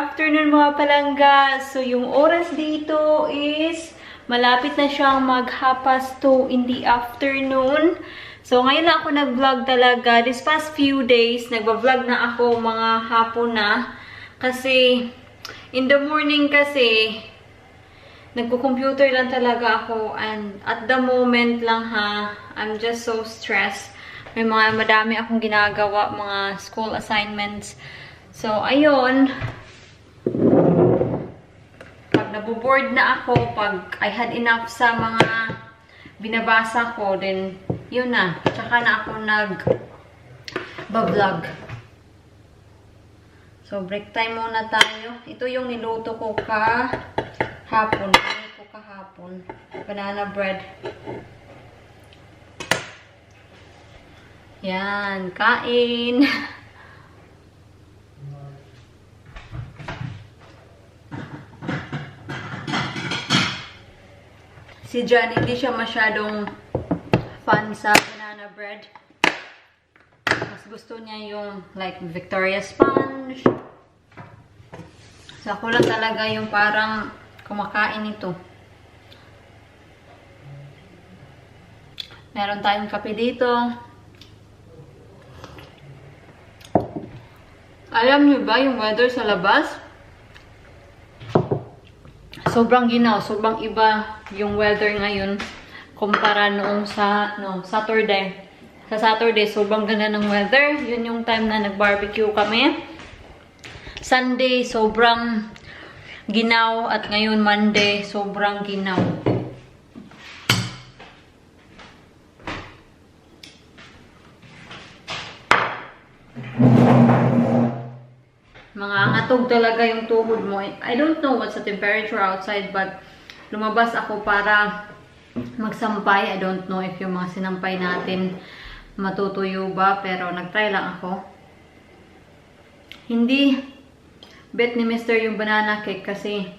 afternoon mga palangga. So, yung oras dito is malapit na siyang mag-2:30 in the afternoon. So, ngayon lang ako nag-vlog talaga. This past few days, nagba-vlog na ako mga hapon na. Kasi, in the morning kasi, nagko-computer lang talaga ako. And at the moment lang ha, I'm just so stressed. May madami akong ginagawa, mga school assignments. So, ayun. Pag naboboard na ako, pag I had enough sa mga binabasa ko, then yun na. Tsaka na ako nag-vlog. So, break time muna tayo. Ito yung niluto ko kahapon. Banana bread. Yan, kain. Si John, hindi siya masyadong fan sa banana bread. Mas gusto niya yung like Victoria sponge. So ako lang talaga yung parang kumakain ito. Meron tayong kape dito. Alam niyo ba yung weather sa labas? Sobrang ginaw, sobrang iba yung weather ngayon kumpara noong sa Saturday. Sa Saturday, sobrang ganda ng weather. Yun yung time na nag-barbecue kami. Sunday, sobrang ginaw. At ngayon, Monday, sobrang ginaw. Mga ngatog talaga yung tuhod mo. I don't know what's the temperature outside, but lumabas ako para magsampay. I don't know if yung mga sinampay natin matutuyo ba, pero nagtry lang ako. Hindi bet ni Mr. yung banana cake kasi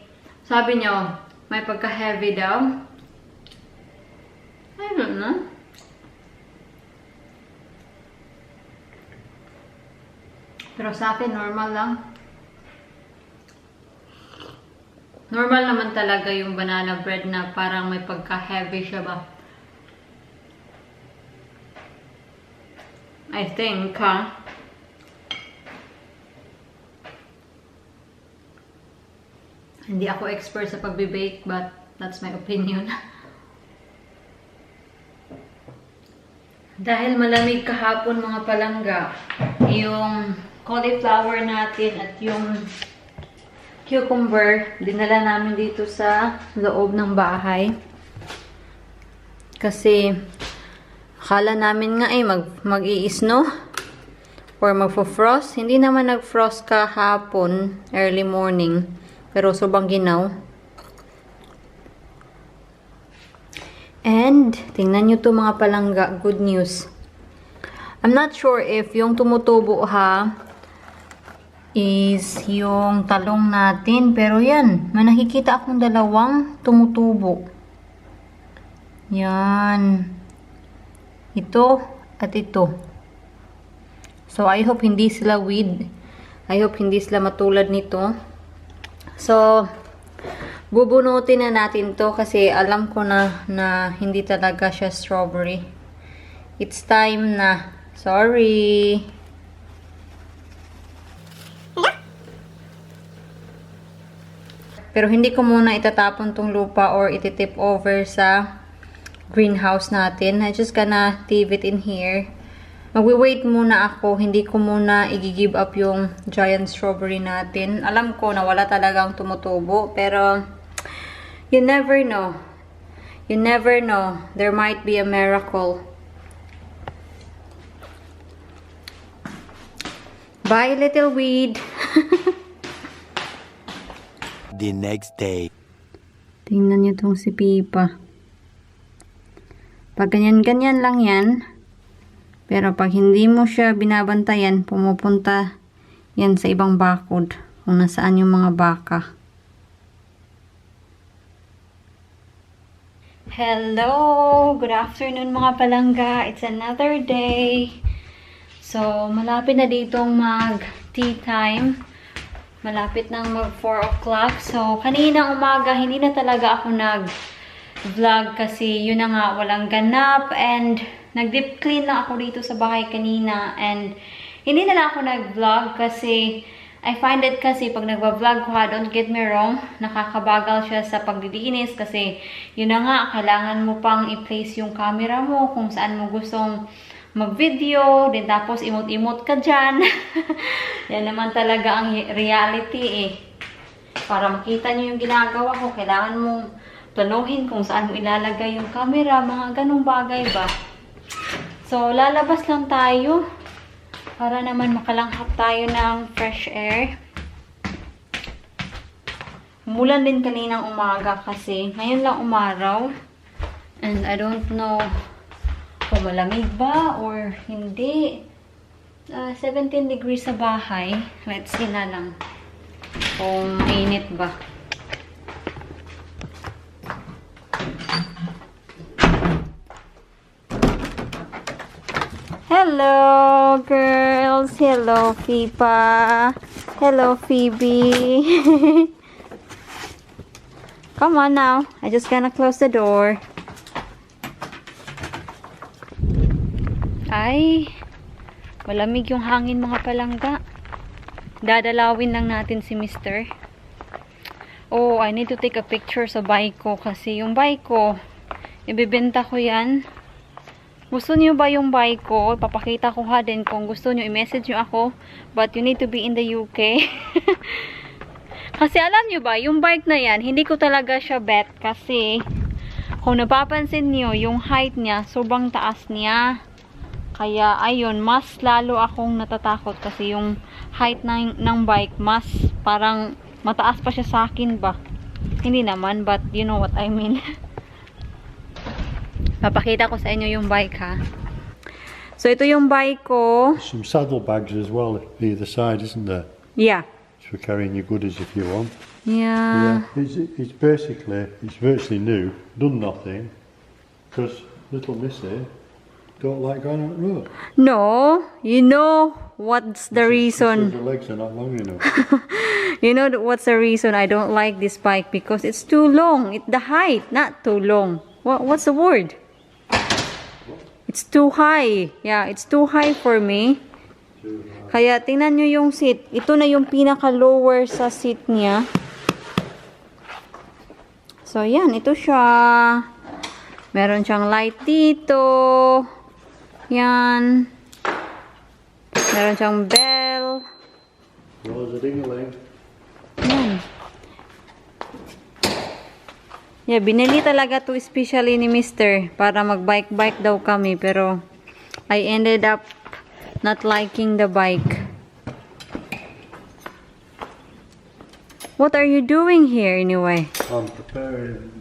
sabi niya may pagka-heavy daw. I don't know. Pero sa akin, normal lang. Normal naman talaga yung banana bread na parang may pagka-heavy siya ba. I think, ha? Hindi ako expert sa pagbe-bake, but that's my opinion. Dahil malamig kahapon mga palangga, yung cauliflower natin at yung cucumber, dinala namin dito sa loob ng bahay. Kasi, akala namin nga mag-i-snow or magpo-frost. Hindi naman nag-frost kahapon, early morning. Pero sobrang ginaw. And, tingnan nyo to mga palangga. Good news. I'm not sure if yung tumutubo ha, is yung talong natin. Pero yan, may nakikita akong dalawang tumutubo. Yan. Ito at ito. So, I hope hindi sila weed. I hope hindi sila matulad nito. So, bubunutin na natin to kasi alam ko na hindi talaga siya strawberry. It's time na. Sorry. Pero hindi ko muna itatapon tong lupa or ititip over sa greenhouse natin. I just gonna leave it in here. Magwi-wait muna ako. Hindi ko muna i-give up yung giant strawberry natin. Alam ko na wala talagang tumutubo. Pero, you never know. You never know. There might be a miracle. Bye, little weed. The next day. Tingnan niyo tong si Pipa. Pag ganyan-ganyan lang yan. Pero pag hindi mo siya binabantayan, pumupunta yan sa ibang bakod. Kung nasaan yung mga baka. Hello! Good afternoon mga palangga. It's another day. So, malapit na ditong mag-tea time. Malapit nang mag 4 o'clock. So, kanina umaga, hindi na talaga ako nag-vlog kasi yun na nga, walang ganap. And, nag-deep clean lang ako dito sa bahay kanina. And, hindi na lang ako nag-vlog kasi I find it kasi pag nagva-vlog ko ha, don't get me wrong, nakakabagal siya sa pagdilinis kasi yun na nga, kailangan mo pang i-place yung camera mo kung saan mo gustong mag-video, din tapos imot-imot ka dyan. Yan naman talaga ang reality eh. Para makita nyo yung ginagawa ko, kailangan mong planuhin kung saan mo ilalagay yung camera, mga ganong bagay ba. So, lalabas lang tayo para naman makalanghap tayo ng fresh air. Umulan din kaninang umaga kasi ngayon lang umaraw. And I don't know kung malamig ba or hindi. 17 degrees sa bahay. Let's see na lang kung mainit ba. Hello, girls. Hello, Fipa. Hello, Phoebe. Come on now. I just gonna close the door. Ay, malamig yung hangin mga palangga. Dadalawin lang natin si Mr. Oh, I need to take a picture sa bike ko kasi yung bike ko, ibibenta ko yan. Gusto niyo ba yung bike ko? Papakita ko ha din kung gusto niyo, i-message niyo ako. But you need to be in the UK. Kasi alam niyo ba, yung bike na yan, hindi ko talaga siya bet kasi kung napapansin niyo, yung height niya, sobrang taas niya. Kaya, ayun, mas lalo akong natatakot kasi yung height ng bike, mas parang mataas pa siya sa akin ba? Hindi naman, but you know what I mean. Papakita ko sa inyo yung bike ha. So, ito yung bike ko. Some saddlebags as well either side, isn't there? Yeah. For carrying your goodies if you want. Yeah. It's basically, it's virtually new, done nothing, because little Missy don't like going on the road. No, you know what's the reason? Her legs are not long enough. You know what's the reason I don't like this bike? Because it's too long. It's the height, not too long. What's the word? It's too high. Yeah, it's too high for me. Kaya tingnan nyo yung seat. Ito na yung pinaka-lower sa seat niya. So, yan. Ito siya. Meron siyang light dito. Yan. Meron siyang bell. Well, there's a ding-a-ling. Yan. Yeah, binili talaga to especially ni Mr. para mag-bike-bike daw kami. Pero, I ended up not liking the bike. What are you doing here anyway? I'm preparing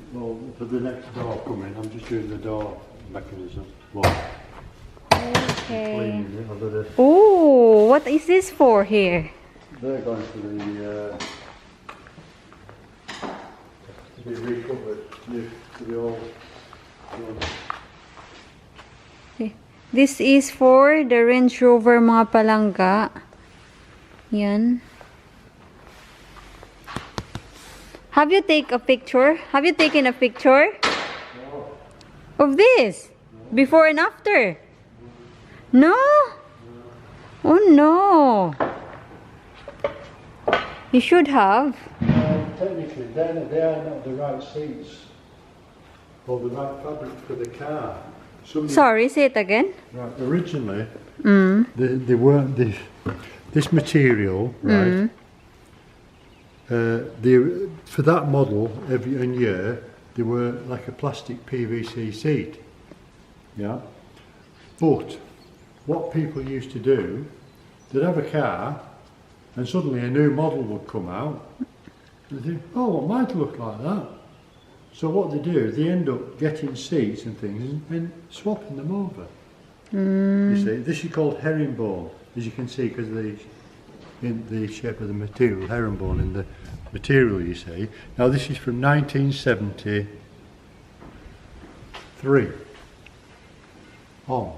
for the next door coming. I'm just doing the door mechanism. Well, Okay. cleaning it. I've got to, Oh, what is this for here? they're going to be recovered to the old. This is for the Range Rover mga palangga. Yan. Have you taken a picture? Have you taken a picture of this? Before and after? No? Oh no. You should have. Technically, they are not the right seats or the right fabric for the car. Sorry, say it again. Right, originally, they weren't this material, right? For that model, every year, they were like a plastic PVC seat. Yeah, but what people used to do, they'd have a car, and suddenly a new model would come out. And they think, oh, it might look like that. So what they do, they end up getting seats and things and swapping them over. You see, this is called herringbone, as you can see, because in the shape of the material, herringbone in the material, you see. Now this is from 1973 on,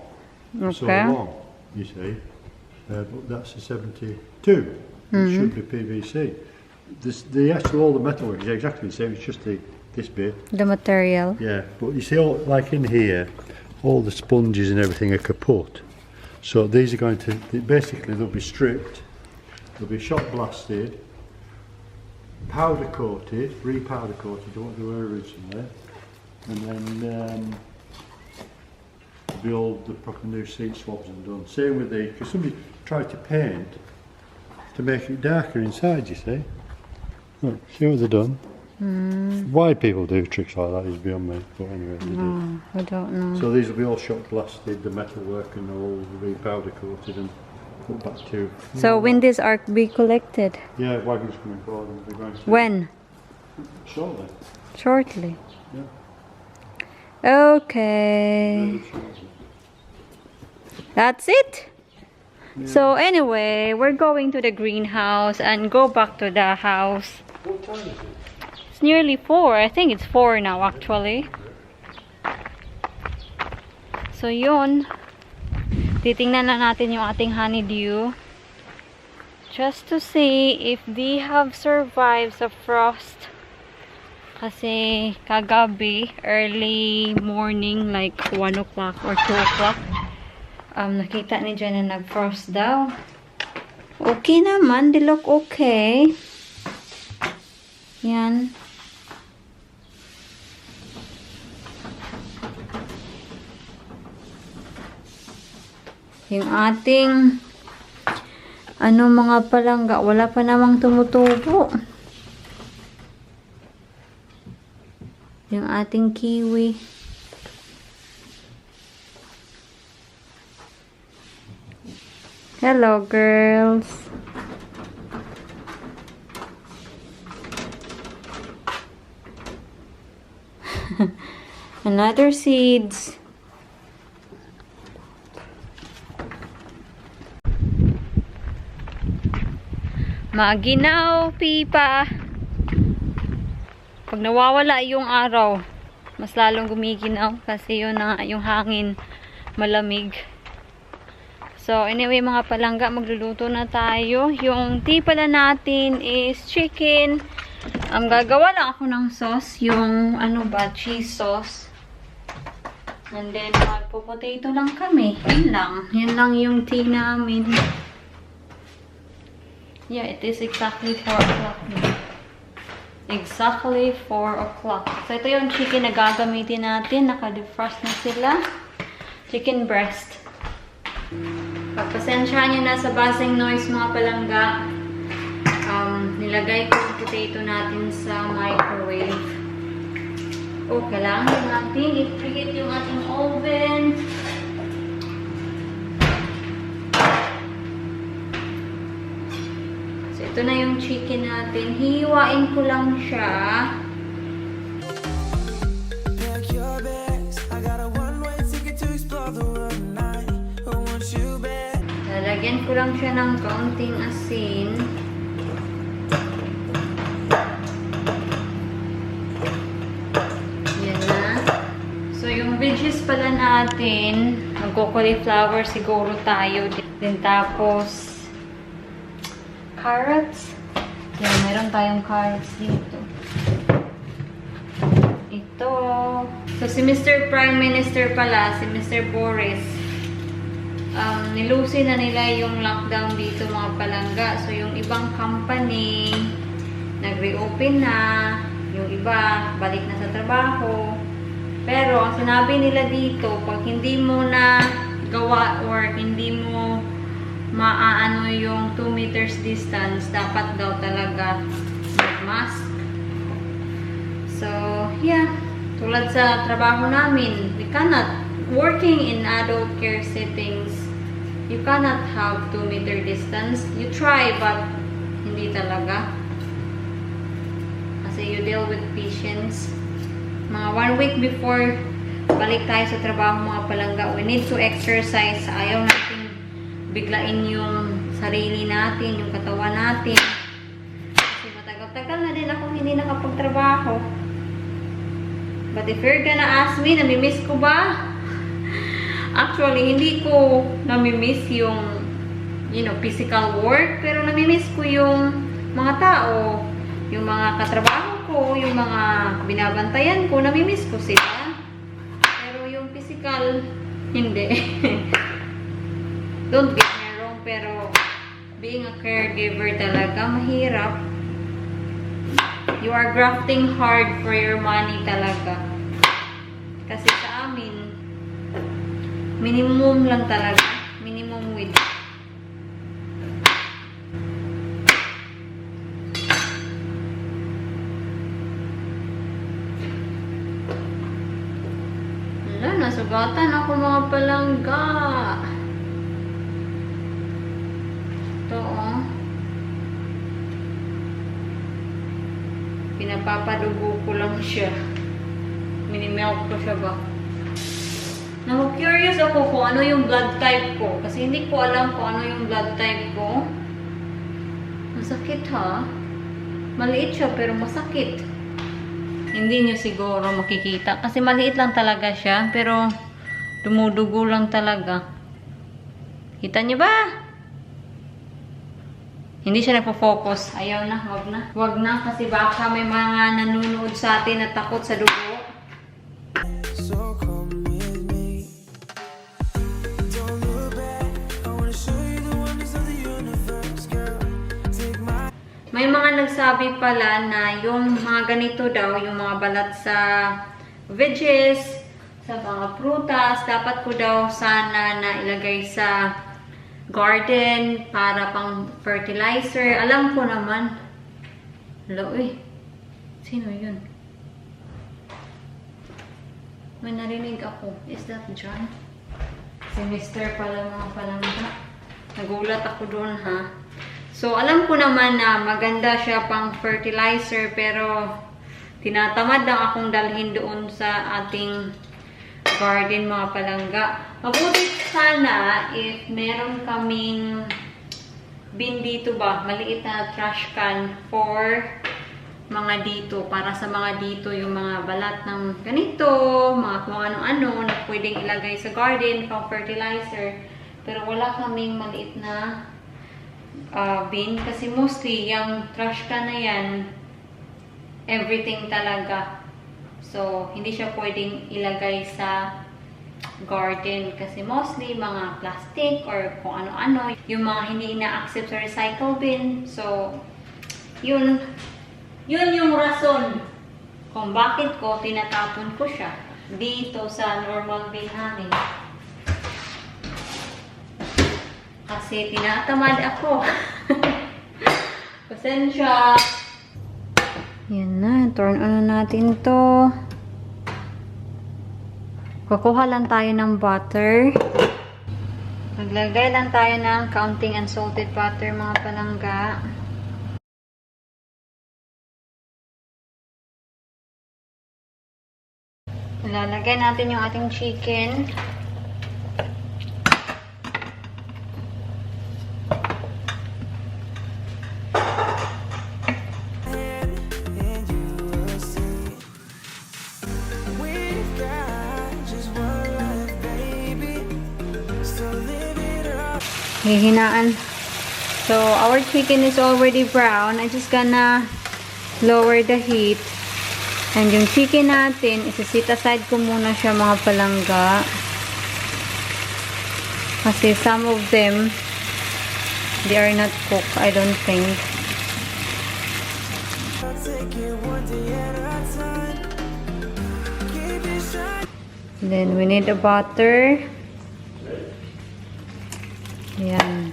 so Okay. long, you see. But that's a 72. It should be PVC. The actual all the metalwork is exactly the same. It's just this bit. The material. Yeah, but you see, all like in here, all the sponges and everything are kaput. So these are going to basically they'll be stripped, they'll be shot blasted, powder coated, re-powder coated to what they were originally, and then there'll be all the proper new seat swabs and done. Same with these, because somebody tried to paint to make it darker inside. You see? Look, see what they've done. Why people do tricks like that is beyond me, but anyway, they do. I don't know. So these will be all shot blasted, the metal work and all re-powder coated and put back to. So when this are be collected? Yeah, wagons coming forward and we're going to. When? Shortly. Shortly. Yeah. Okay. Really shortly. That's it. Yeah. So anyway, we're going to the greenhouse and go back to the house. What time is it? It's nearly 4. I think it's 4 now actually. So yun. Titingnan na natin yung ating honeydew. Just to see if they have survived sa frost. Kasi kagabi, early morning, like 1 o'clock or 2 o'clock, nakita ni Jen na nag-frost daw. Okay naman, they look okay. Yan. Yung ating mga palangga, wala pa namang tumutubo. Yung ating kiwi. Hello, girls. Another seeds. Maginaw, pipa. Pag nawawala yung araw, mas lalong gumiginaw kasi yun na yung hangin malamig. So, anyway mga palangga, magluluto na tayo. Yung tea pala natin is chicken. Gagawa lang ako ng sauce. Yung, cheese sauce. And then, magpo-potato lang kami. Yun lang. Yun lang yung tea namin. Yeah, it is exactly 4 o'clock now. Exactly 4 o'clock. So, ito yung chicken na gagamitin natin. Naka-defrost na sila. Chicken breast. Pagpasensya nyo na sa buzzing noise mga palangga. Nilagay ko yung potato natin sa microwave. Kailangan natin i-preheat yung ating oven. So, ito na yung chicken natin. Hiwain ko lang siya. Lalagyan ko lang siya ng kaunting asin. Yan na. So, yung veggies pala natin, magko-cauliflower siguro tayo. Then, tapos, carrots. Yan, meron tayong carrots dito. Ito. So, si Mr. Prime Minister pala, si Mr. Boris, nilusin na nila yung lockdown dito mga palangga. So, yung ibang company, nag-reopen na. Yung iba, balik na sa trabaho. Pero, ang sinabi nila dito, pag hindi mo na gawa or hindi mo maaano yung 2 meters distance, dapat daw talaga mag-mask. So, yeah. Tulad sa trabaho namin, we cannot, working in adult care settings, you cannot have 2-meter distance. You try, but hindi talaga. Kasi you deal with patients. Mga 1 week before balik tayo sa trabaho mga palangga, we need to exercise. Ayaw natin biglain yung sarili natin, yung katawan natin. Kasi matagal-tagal na din ako hindi nakapagtrabaho. But if you're gonna ask me, namimiss ko ba? Actually, hindi ko namimiss yung physical work. Pero namimiss ko yung mga tao, yung mga katrabaho ko, yung mga binabantayan ko, namimiss ko sila. Pero yung physical, hindi. Don't get me wrong, pero being a caregiver talaga, mahirap. You are grafting hard for your money talaga. Kasi sa amin, minimum lang talaga. Minimum wage. Wala, nasugatan ako mga palangga. Ito, oh. Pinapapadugo ko lang siya. Minimelt ko siya ba? Curious ako kung ano yung blood type ko. Kasi hindi ko alam kung ano yung blood type ko. Masakit ha? Maliit siya pero masakit. Hindi nyo siguro makikita. Kasi maliit lang talaga siya. Pero dumudugo lang talaga. Kita nyo ba? Hindi siya nagpo-focus. Ayaw na, wag na. Wag na kasi baka may mga nanonood sa atin na takot sa dugo. So come with me. Don't look back. I wanna show you the wonders of the universe, girl. Take my May mga nagsabi pala na yung mga ganito daw, yung mga balat sa veggies, sa mga prutas, dapat ko daw sana na ilagay sa garden para pang fertilizer. Alam ko naman. Hello, eh. Sino yun? May narinig ako. Is that John? Si Mr. pala mga palangga. Nagulat ako doon, ha? So, alam ko naman na maganda siya pang fertilizer, pero tinatamad lang akong dalhin doon sa ating garden, mga palangga. Mabuti sana if meron kaming bin dito ba, maliit na trash can for mga dito, para sa mga dito, yung mga balat ng ganito, mga kung ano-ano na pwedeng ilagay sa garden pang fertilizer. Pero wala kaming maliit na bin, kasi mostly yung trash can na yan, everything talaga. So, hindi siya pwedeng ilagay sa garden kasi mostly mga plastic or kung ano-ano, yung mga hindi ina-accept sa recycle bin. So, yun yung rason kung bakit ko tinatapon ko siya dito sa normal bin namin. Kasi tinatamad ako. Pasensya. Yan na, turn on natin to. Kukuha lang tayo ng butter. Maglagay lang tayo ng counting unsalted butter, mga palangga. Ilalagay natin yung ating chicken. and you will see. We've got just one life, baby. So live it up. Hihinaan. So, our chicken is already brown. I'm just gonna lower the heat. And yung chicken natin, isa-sit aside ko muna siya, mga palangga. Kasi some of them, they are not cooked, I don't think. I'll take it one day at a time. Keep it shining. Then, we need a butter. Ayan.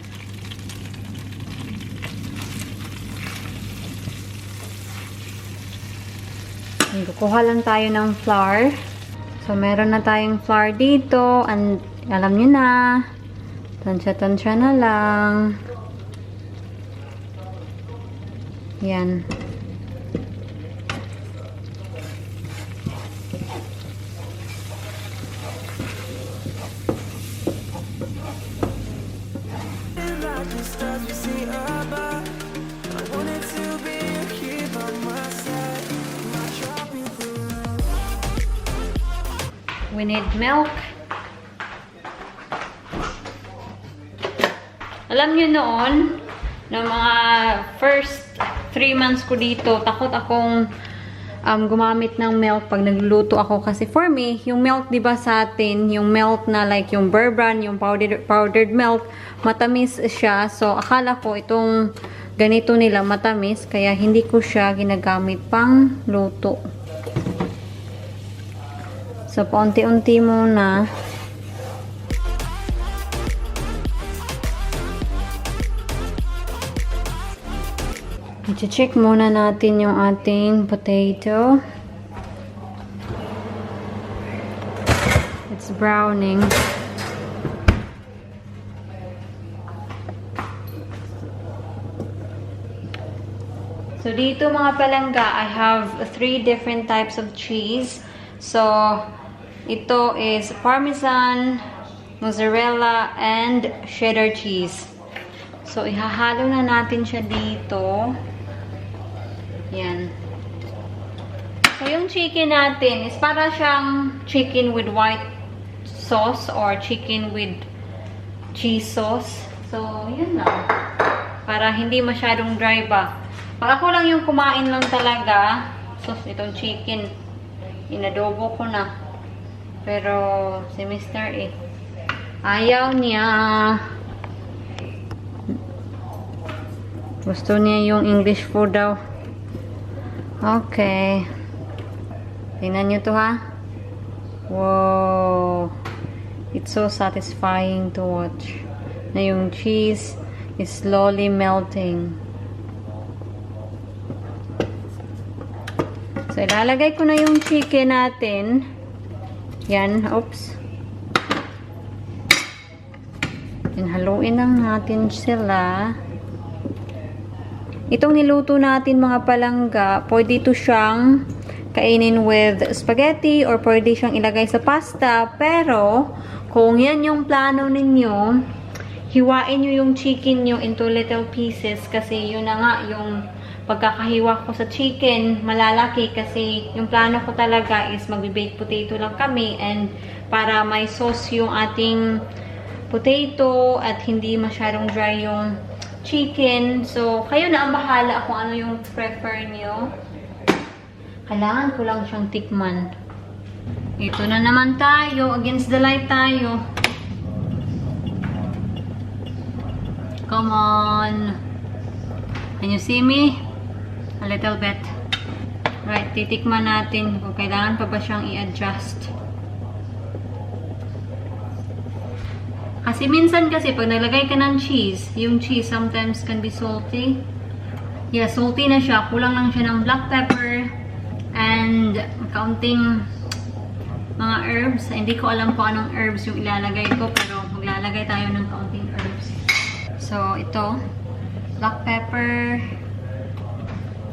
Kukuha lang tayo ng flour. So, meron na tayong flour dito. And, alam nyo na. Tansya-tansya na lang. Yan. Like the stars we see above. I wanted to be here by my side. My tropical love. We need milk. Alam nyo noon, na mga first 3 months ko dito, takot akong gumamit ng milk pag nagluluto ako. Kasi for me, yung milk, di ba sa atin, yung milk na like yung Bear Brand, yung powdered milk, matamis siya. So, akala ko itong ganito nila matamis, kaya hindi ko siya ginagamit pang luto. So, paunti-unti muna. I-check muna natin yung ating potato. It's browning. So, dito mga palangga, I have 3 different types of cheese. So, ito is Parmesan, mozzarella, and cheddar cheese. So, ihahalo na natin siya dito. Yan. So, yung chicken natin is para siyang chicken with white sauce or chicken with cheese sauce. So, yun lang. Para hindi masyadong dry ba. Pag ako lang yung kumain lang talaga, so, itong chicken, inadobo ko na. Pero, si Mr. Ayaw niya. Gusto niya yung English food daw. Okay. Tingnan nyo to ha. Wow. It's so satisfying to watch. Na yung cheese is slowly melting. So, ilalagay ko na yung chicken natin. Yan. Oops. Haluin lang natin sila. Itong niluto natin mga palangga, pwede ito siyang kainin with spaghetti or pwede siyang ilagay sa pasta. Pero, kung yan yung plano ninyo, hiwain nyo yung chicken nyo into little pieces kasi yun na nga yung pagkakahiwa ko sa chicken, malalaki kasi yung plano ko talaga is magbe-baked potato lang kami and para may sauce yung ating potato at hindi masyadong dry yung chicken. So, kayo na ang bahala kung ano yung prefer nyo. Kailangan ko lang siyang tikman. Ito na naman tayo. Against the light tayo. Come on. Can you see me? A little bit. Right, titikman natin kung kailangan pa ba siyang i-adjust. Kasi minsan kasi pag nalagay ka ng cheese, yung cheese sometimes can be salty. Yeah, salty na siya. Kulang lang siya ng black pepper and kaunting mga herbs. Hindi ko alam kung anong herbs yung ilalagay ko pero maglalagay tayo ng kaunting herbs. So, ito. Black pepper.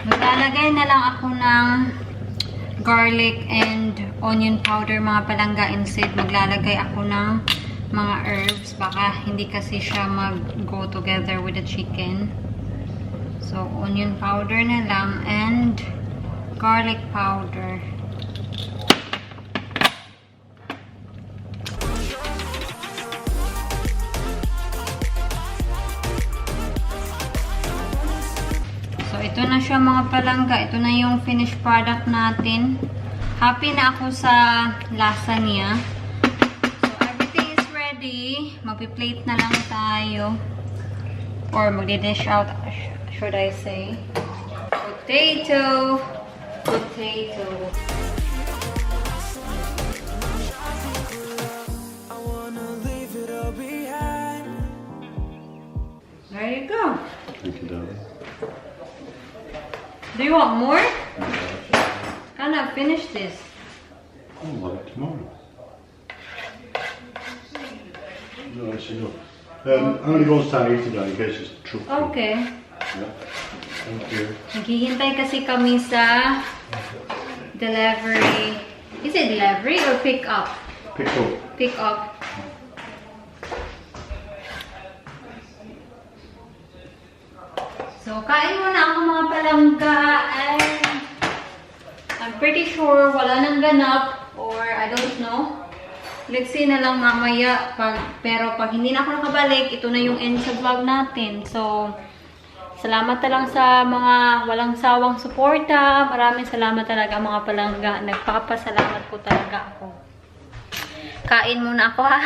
Maglalagay na lang ako ng garlic and onion powder mga palangga. Instead, maglalagay ako ng mga herbs. Baka hindi kasi siya mag-go together with the chicken. So, onion powder na lang and garlic powder. So, ito na siya mga palangga. Ito na yung finished product natin. Happy na ako sa lasa niya. Magpi-plate na lang tayo. Or magdi-dish out, should I say. Potato. Potato. There you go. Thank you, darling. Do you want more? Can I finish this? I'll have it tomorrow. No, I see no. I'm going to go inside today in case it's true. Okay. Yeah. Thank you. Naghihintay kasi kami sa delivery. Is it delivery or pick up? Pick up. Pick up. So, kain muna ako mga palangga and I'm pretty sure wala nang ganap or I don't know. let's see na lang mamaya. Pero pag hindi na ako nakabalik, ito na yung end sa vlog natin. So, salamat na lang sa mga walang sawang suporta. Maraming salamat talaga mga palangga. Nagpapasalamat po talaga ako. Kain muna ako ha.